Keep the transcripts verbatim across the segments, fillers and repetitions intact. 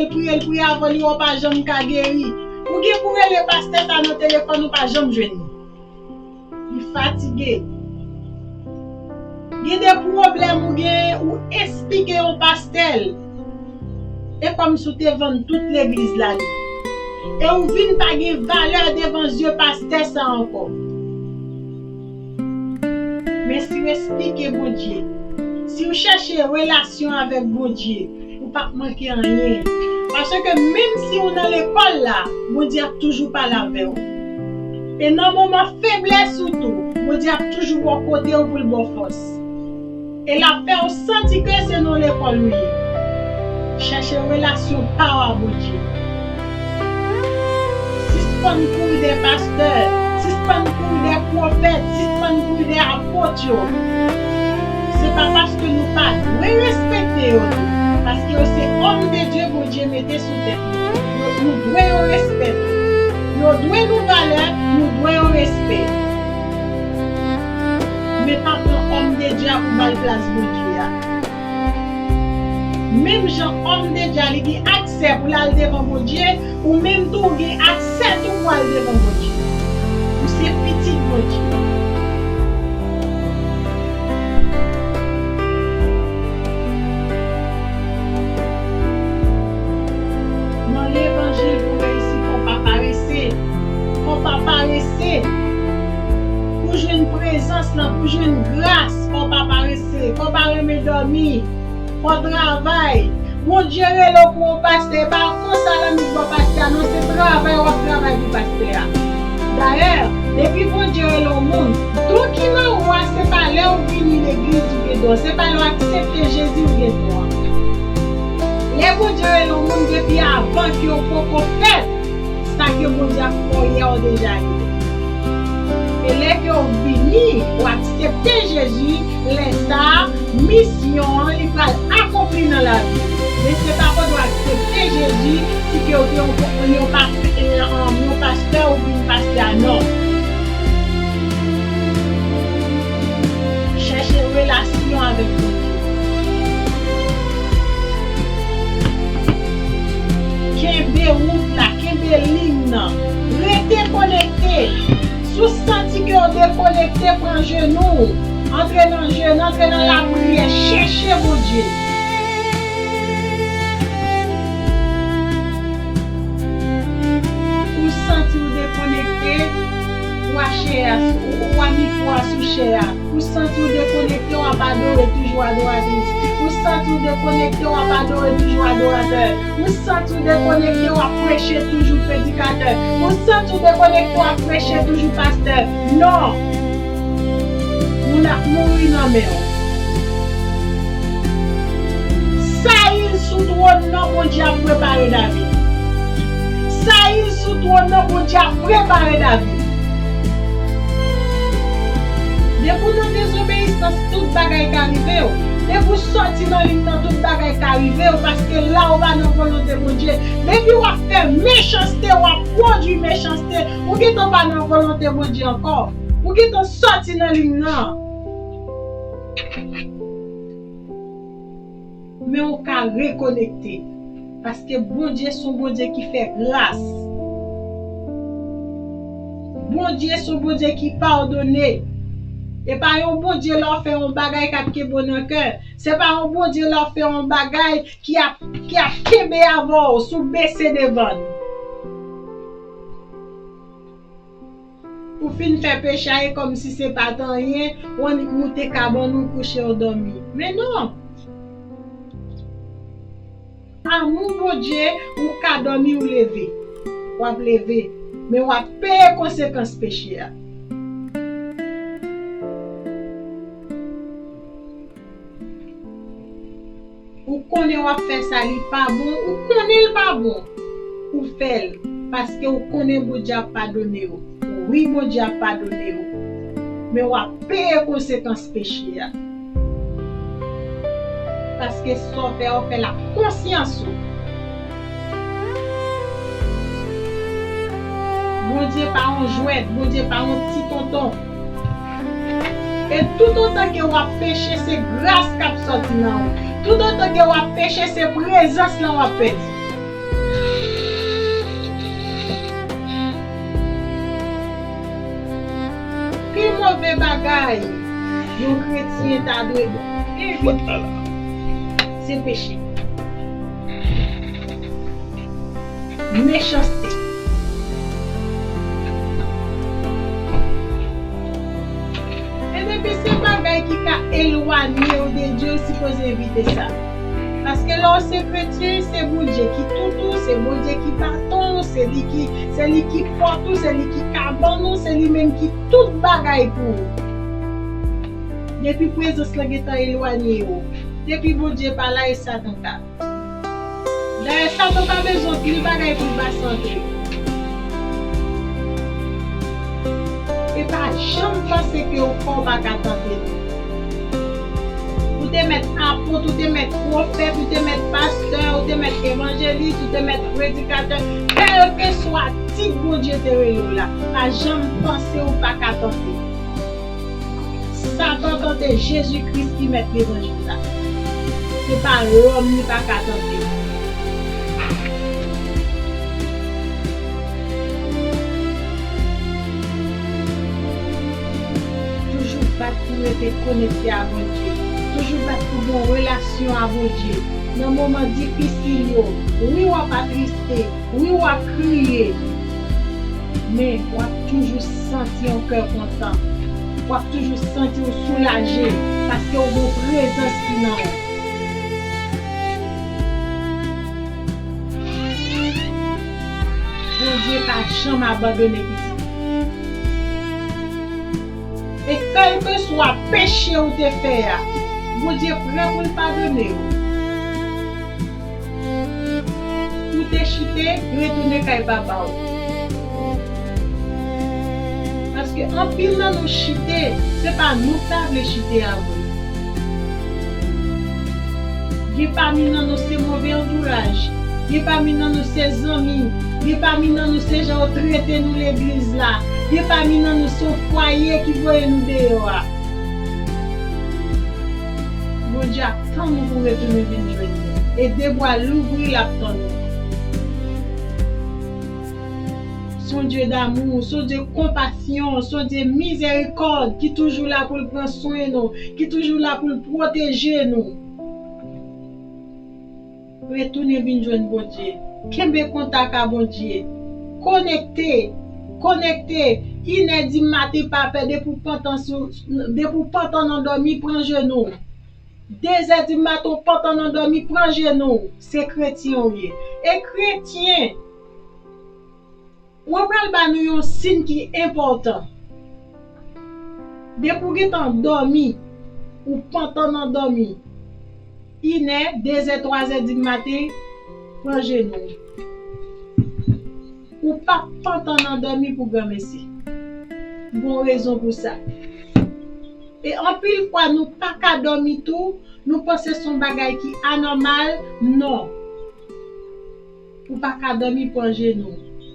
l, priye l, priye avè l, ou pa janm ka geri. Ou gen pou rele pastè sa nan telefòn, ou pa janm jwenn li. Li fatige. Gen de pwoblèm ou gen, ou esplike yon pastè l. E kòmsi w te vann tout legliz la li. E ou vin pa gen valè devan zye pastè sa ankò. Men si w esplike Bondye, si w chèche relasyon avèk Bondye, ou p ap manke anyen. Paske menm si w nan lekòl la, Bondye ap toujou pale avè w. E nan moman feblès ou tou, Bondye ap toujou bò kote w pou l ba w fòs. E l ap fè w santi ke se nan lekòl ou ye. Chèche relasyon pa w a Bondye. Sispann kouri dèyè pastè, sispann kouri dèyè pwofèt, sispann kouri dèyè apot yo. Se pa paske nou pa dwe respekte yo tou, paske yo se òm de Dye, Bondye mete sou tèt nou. Nou, nou dwe yo respè tou. Yo dwe nou valè, nou dwe yo respè. Men pa pran òm de Dye a pou ba l plas Bondye a. Menm jan òm de Dye a li gen aksè pou l al devan Bondye, ou menm tou ou gen aksè tou pou al devan Bondye. Ou se pitit Bondye. Nan levanjil pou reyisi, fò w pa parese. Fò w pa parese. Pou jwenn prezans lan, pou jwenn gras, fò w pa parese. Fò w pa renmen dòmi. Fò w travay. Bondye rele w pou yon pastè, e pa konsa l annik ba w pastè a, non, se travay w ap travay pou pastè a. Dayè, depi Bondye rele yon moun, don ki nan ou a, se pa lè w vini legliz ou gen don, se pa lè w aksepte Jezi ou gen don an. Lè Bondye rele yon moun, depi avan ke w poko fèt, sa ke Bondye ap fè w yè w deja rive. E lè ke w vini, w aksepte Jezi, lè sa a, misyon an, li pral akonpli nan lavi w. Men se pa pandan w aksepte Jezi, si ke w te yon, yon pa-, yon, yon pastè ou vin pastè a, non. Chèche relasyon avèk Bondye. Kenbe wout la, kenbe liy nan. Rete konekte. Si w santi ke w dekonekte, pran jenou w. Antre nan jèn, antre nan lapriyè, chèche Bondye. Ou santi w dekonekte, wa chè a, wa mikwo a sou chè a. Ou santi w dekonekte, w ap adore toujou adoratris. Ou santi w dekonekte, w ap adore toujou adoratè. Ou santi w dekonekte, w ap preche toujou predikatè. Ou santi w dekonekte, w ap preche toujou pastè. Non! Moun ap mouri nan men w. Sayil sou twòn nan, Bondye ap prepare David. Sayil sou twòn nan, Bondye ap prepare David. Depi w nan dezobeyisans, tout bagay ka rive w. Depi w sòti nan liy nan, tout bagay ka rive w, paske la ou pa nan volonte Bondye. Depi w ap fè mechanste, w ap pwodui mechanste, ou gentan pa nan volonte Bondye ankò. Ou gentan sòti nan liy nan. Men ou ka rekonekte. Paske Bondye se yon Bondye ki fè gras. Bondye se yon Bondye ki padone. E pa yon Bondye lè w fè yon bagay k ap kenbe w nan kè. Se pa yon Bondye lè w fè yon bagay ki ap, ki ap kenbe avè w si w bese devan l. Ou fin fè peche a, e kòmsi se pa t anyen, ou annik moute kabann ou kouche ou dòmi. Men non! Amou Bondye, ou ka dòmi, ou leve. W ap leve, men w ap peye konsekans peche a. Ou konnen w ap fè sa, li pa bon, ou konnen l pa bon. Ou fè l, paske ou konnen Bondye ap padone w. Wi, Bondye ap padone w. Men w ap peye konsekans peche a. Paske sa w fè a, w fè l ak konsyans ou. Bondye pa yon jwèt, Bondye pa yon ti tonton. E toutotan ke w ap peche, se gras k ap sòti nan ou. Toutotan ke w ap peche, se prezans lan w ap pèdi. Premye bagay yon kretyen ta dwe evite, se peche. Mechanste. E depi se bagay ki ka elwanye w de Dye, w sipoze evite sa. Paske lè w se kretyen, se Bondye ki tout ou, se Bondye ki baton w, se li ki, se li ki pòt ou, se li ki kabann ou, se li menm ki tout bagay pou ou. Depi prezans lan gentan elwanye w, depi Bondye pa la, e Satan ka. Dayè, Satan pa bezwen anpil bagay pou l pase antre w. E pa janm panse ke yon kò pa ka tante nou. Ou te mèt apot, ou te mèt pwofèt, ou te mèt pastè, ou te mèt evanjelis, ou te mèt predikatè, kèlkeswa tit Bondye te rele w la, pa janm panse ou pa ka tante. Satan tante Jezi Kris ki mèt levanjil la. Se pa lòm li pa ka tante. Toujou bat pou rete konekte a Bondye. Toujou bat pou gen yon relasyon a Bondye. Nan moman difisil yo, wi, w ap atriste, wi, w ap kriye, men w ap toujou santi yon kè kontan. W ap toujou santi w soulaje paske w gen yon prezans ki nan ou. Bondye pa janm abandone pitit li. E kèlkeswa peche ou te fè a, Bondye prè pou l padone w. Ou te chite, retounen kay papa w. Paske anpil nan nou chite, se pa nou k ta vle chite a vre. Gen pami nan nou se move antouraj. Gen pami nan nou se zanmi. Gen pami nan nou se jan yo trete nou legliz la. Gen pami nan nou se yon fwaye ki voye nou deyò a. Bondye ap tann ou pou retounen vin jwenn li. E de bra louvri l ap tann ou. Se yon Dye damou, se yon Dye konpasyon, se yon Dye mizèrikòd ki toujou la pou l pran swen nou, ki toujou la pou l pwoteje nou. Retounen vin jwenn Bondye. Kenbe kontak a Bondye. Konekte. Konekte. Inè di maten pa pè, depi w pantan sou, depi w pantan nan dòmi, pran jenou. Dezè di maten w pantan nan dòmi, pran jenou w. Se kretyen w ye. E kretyen, mwen pral ba nou yon siy ki enpòtan. Depi w gentan dòmi, ou pantan nan dòmi, inè, dezè, twazè di maten, pran jenou w. Ou p ap pantan nan dòmi pou granmesi. Gon rezon pou sa. E anpil fwa, nou pa ka dòmi tou, nou panse se yon bagay ki anòmal. Non. Ou pa ka dòmi, pran jenou w.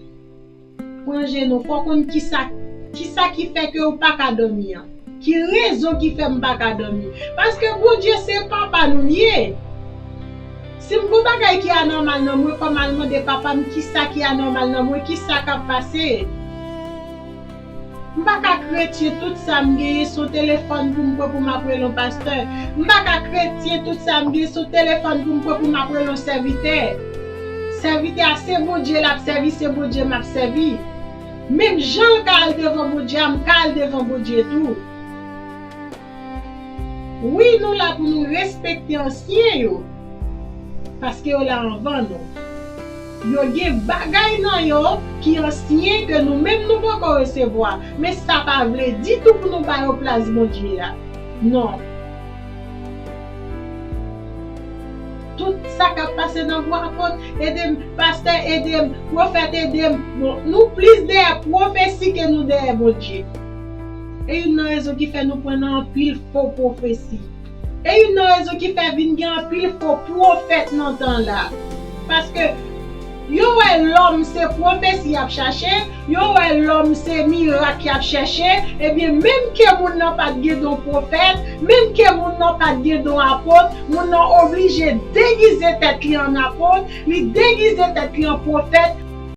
Pran jenou w. Fò w konn kisa, kisa ki fè ke ou pa ka dòmi an. Ki rezon ki fè m pa ka dòmi? Paske Bondye se papa nou l ye. Si m gon bagay ki anòmal nan mwen, fò m al mande papa m kisa ki anòmal nan mwen, kisa k ap pase. M pa ka kretyen tout sa m genyen se yon telefòn pou m pran pou m ap rele yon pastè. M pa ka kretyen tout sa m genyen se yon telefòn pou m pran pou m ap rele yon sèvitè. Sèvitè a se Bondye l ap sèvi, se Bondye m ap sèvi. Menm jan l ka al devan Bondye a, m ka al devan Bondye tou. Wi, nou la pou nou respekte ansyen yo, paske yo la anvan nou. Yo gen bagay nan yo ki ansyen ke nou menm nou poko resevwa, men sa pa vle ditou pou nou ba yo plas Bondye a. Non. Tout sa k ap pase nan vwa apot, ede m, pastè ede m, pwofèt ede m. Bon, nou plis dèyè pwofesi ke nou dèyè Bondye. E youn nan rezon ki fè nou pran nan anpil fo pwofesi. E youn nan rezon ki fè vin gen anpil fo pwofèt nan tan la. Paske yo wè lòm se pwofesi y ap chache, yo wè lòm se mirak y ap chèche, ebyen, menm ke moun nan pa t gen don pwofèt, menm ke moun nan pa t gen don apot, moun nan oblije degize tèt li an apot, li degize tèt li an pwofèt,